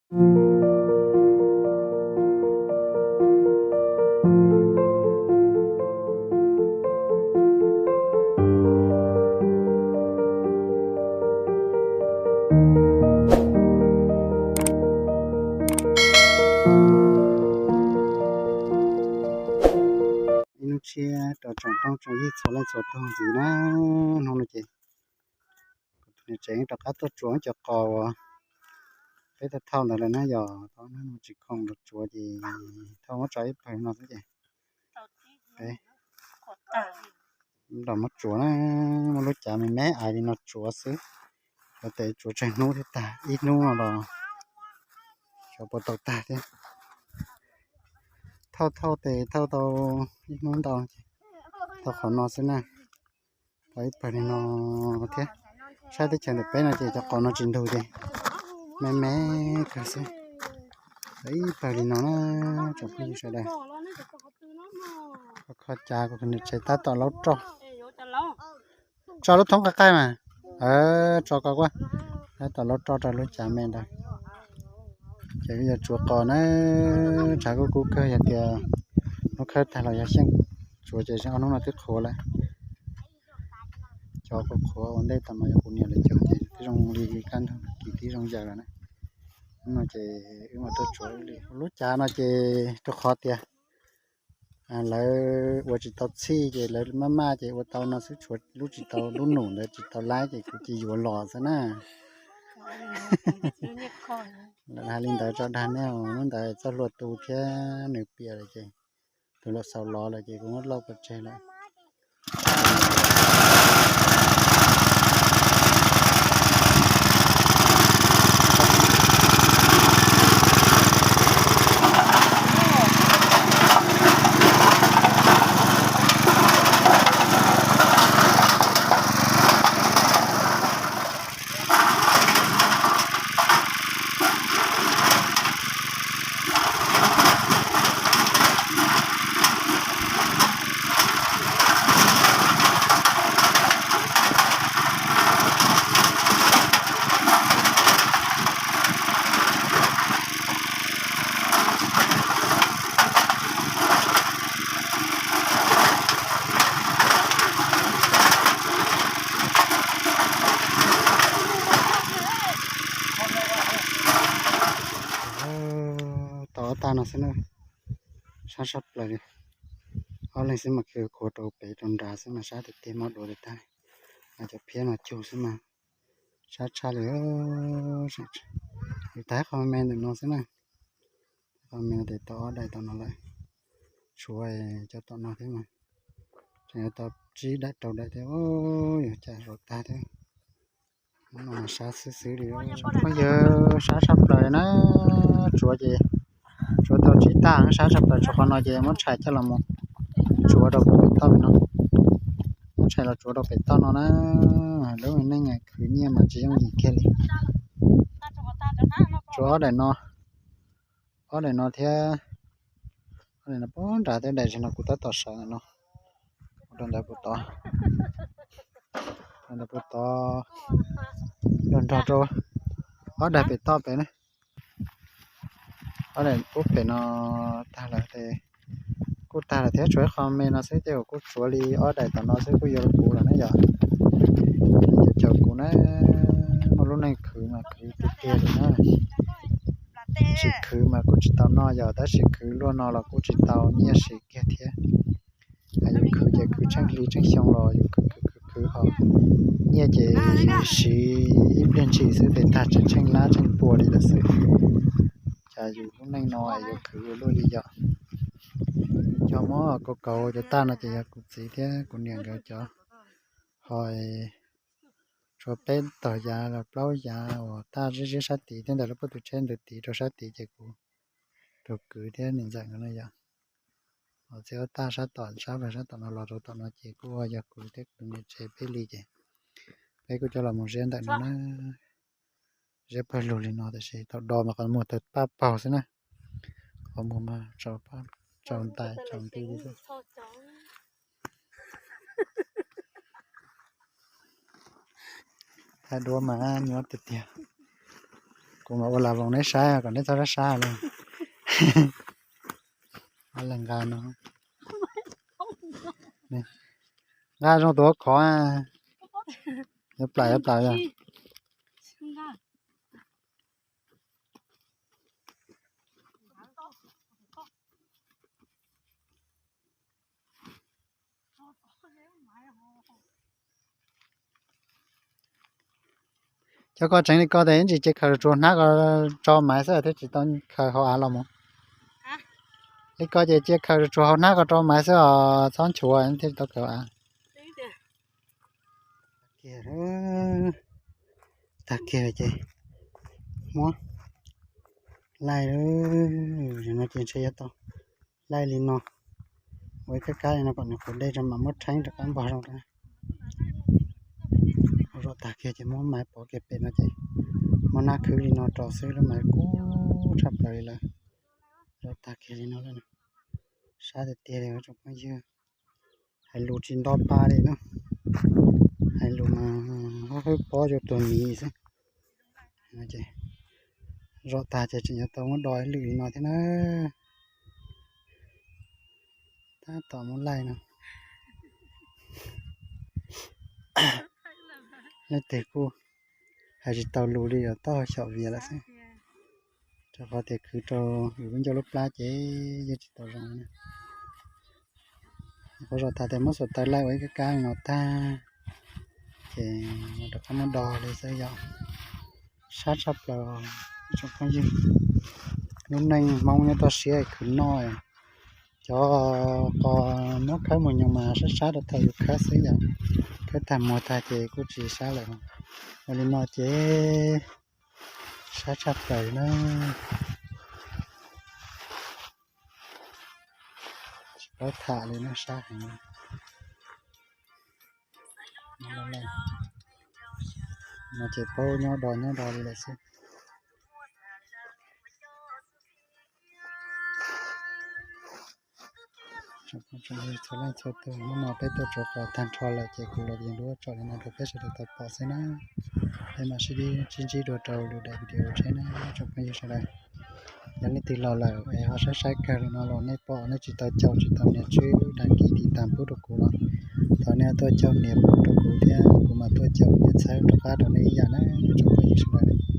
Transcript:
Ib hnub tshiab rau tsoom phooj tsoom ywg txhua leej txhua tug ntxiv na. Hnub no ces kuv tus niam tsev rov qab tuaj tsuav cov qos uas peb thauj thauj ntawd lawm na, yog tau hnub no tsis khoom los tsuav ces thauj muab tso ib pawg no xwb ces peb los muab tsuav na, muab lub cav me me aiv li no tsuav xwb. Cov tes tsuav tsawg hnub thiaj tag, ib hnub no los xyov puas tau tag thiab. Thauj thauj tes thauj tau ib hnub ntau ces tau qhov no xwb na. Tau ib pawg li no thiab. Saib teb chaws ntawm peb no ces cov qos no tsis ntug ces me me kawg xwb. Tau ib pawg li no na, tsoom phooj ywg sawv daws. Kho kho cav kuv tus niam tsev tab tom laub roj. Tso lub thoob qaij qaij mas. Tso ko kuj tab tom laub roj rau lub cav me ntawd. Ces wb yuav tsuav qos na, tshav kub kub kawg, yog tias hnub khawb tag los yog xyeej tsuav ces ob hnub no twb qhuav lawm. Cov qhuav qhuav ua ntej tom no yog kuv niam lawv cog ces twb zoo li kaj ntug kis tib zoo yam lawm na. Hnub no ces wb mam tuaj tsuav li lub cav no ces rau qhov tias lawv ua tsis tau txhij ces lawv maj maj ces ua tau no xwb, tshuav lub tsis tau, lub num ntawd tsis tau laib ces kuv cia yuav los xwb na. Lawv hais li ntawd tso dag nej, hnub ntawd txoj hlua tu thiab nws piam lawm ces tus los xaus los lawm ces kuv muab lauj pov tseg lawm. Tau ob tag no xwb na, sab sab plaws li. Ob leeg xwb mas khwv khuav rau pem rau nrad xwb mas sab tiag tiag, mob duav tiag tag. Cov phiab no cug xwb mas sab tshaj li. Yus tag qhov me me ntawm no xwb na, qhov me no ces tau ob daim tom no lawm, tshuav cov tom no thiab mas tseem yuav tau tsib daim rau daim thiab, yus cas zaum tag thiab. Hnub no sab xwb xwb li, phooj ywg, sab tshaj plaws na. Tsuav ces tsuav tau tsib tag, sab tshaj plaws, tshuav qhov no ces muab tshais coj los mus tsuav rau pem toj no, muab tshais los tsuav rau pem toj no na. Lub neej khwv nyiaj mas tsis yooj yim kiag li. Tsuav ob daim no, ob daim no thiab, ob daim no puag nrad thiab, daim no kuv tab tom sawv ntawm no, rau ntawd puag tod, rau ntawd puag tod, nrog nrog rau ob daim pem toj pem na. Ob daim pub pem no tag lawm, kuj tag lawm thiab, tshuav ib qho me no xwb, ces kuv kuj tsuav li ob daim tom no xwb kuj yuav kuv lawm na yom. Caum caum kuv na, muaj lub neej khwv mas khwv tiag tiag li na. Tsis khwv mas kuj tsis tau noj yom, tab sis khwv luaj no los kuj tsis tau nyiaj siv kiag thiab. Yus khwv ces khwv tsheej hli tsheej xyoo los yus khwv khwv khwv khwv ho, nyiaj ces siv ib pliag ntshis xwb ces tag tsheej lab tsheej pua li lawm xwb. Cas yus lub neej no yuav khwv ua luaj li yom. Cov muab kaus kaus cov tag no ces yog kuv txiv thiab kuv niam nkawd cov, ho tshuav peb tog yav los plaub yav uas tag ziab ziab sab tid thiab ntawm lub pob tw tsheb ntawd tid rau sab tid ces kuv rau kwv thiab niam ntxawm nkawd no yom. Ho txiv ob tag sab tom, sab pag sab tom no los rau tom no ces kuj yog kuv thiab kuv niam tsev peb li ces peb kuj coj los mus ziab ntawm no na. Ziab pawg lug li no tab sis tau do mas qhov muag tawg paj paug xwb na. Qhov muag mas tsaus ntais tsaus nti li xwb. Thaij duab mas nyob tiag tiag. Kuv mam ua las voos neb saib kom neb txhob sab sab li. Nqa no, nqa zoo tus khov, yuav plam yuav plam yog. Cov koj tseev li koj tes ib ntsis cia khaws tsuas hnab ko tso maiv xwb thiaj tsis tau khaws hauv av los mus. Li koj ces cia khaws tsuas hauv hnab ko tso maiv xwb os, txhob nchuav thiaj tsis tau khaws hauv av. Tag kiag ces muab laij, no ces ntshe yuav tau laij li no, ua ib kab kab li no kom nws qus dej tso mam muab rheeb rov qab npog zoo rau. Ua zom tag kiag ces muab maiv pov kiag pem no ces muab hnab khwb li no rau xwb, lub maiv kub tshaj plaws li lawm. Zom tag kiag li no lawm, sab tiag tiag li tsoom phooj ywg. Hais lus tsis nto pa li na, hais lus mas hwb pob rau tus miv xwb. Zom tag ces tseem yuav tau muab do ib lwm li no thiab na. Tab tom muab laij no, leej twg kuj hais tsis tau lus li, yuav taub hau xyaum vias lawm xwb. Rau qhov tias khwv rau yus lub ncauj lub plab ces yeej tsis tau zoo. Qhov zom tag tias muab xuam taws laij ua ib kab kab no tag ces rov qab muab do li xwb yom. Sab tshaj plaws tsoom phooj ywg, lub neej Hmoob nyob toj siab khwv noj. Cov qos muab khawb mus nyoos mas sab sab rau thaum yus khawb xwb yom, khawb tag muag tag ces kuj tsis sab lawm. Ua li no ces sab tshaj plaws na, tsis paub tham li na, sab heev. No ces paub nyob do nyob do li lawm xwb. Txhua leej txhua tus, hnub no peb tuaj tsuav qos tag nrho lawm ces kuv los yees lub tsom li no rau peb sawv daws tau pom xwb na. Peb mam sib ntsib dua rau lwm daim video tshiab na tsoom phooj ywg sawv daws. Yog leej twg los lawm es ho saib saib kawg li no los nej pom nej tsis tau caum tsis tau nias tswb đăng ký tiv tam pub rau kuv los thov nej tuaj caum nias pub rau kuv thiab kuv mam tuaj caum nias txhawb rov qab rau nej ib yam na tsoom phooj ywg sawv daws.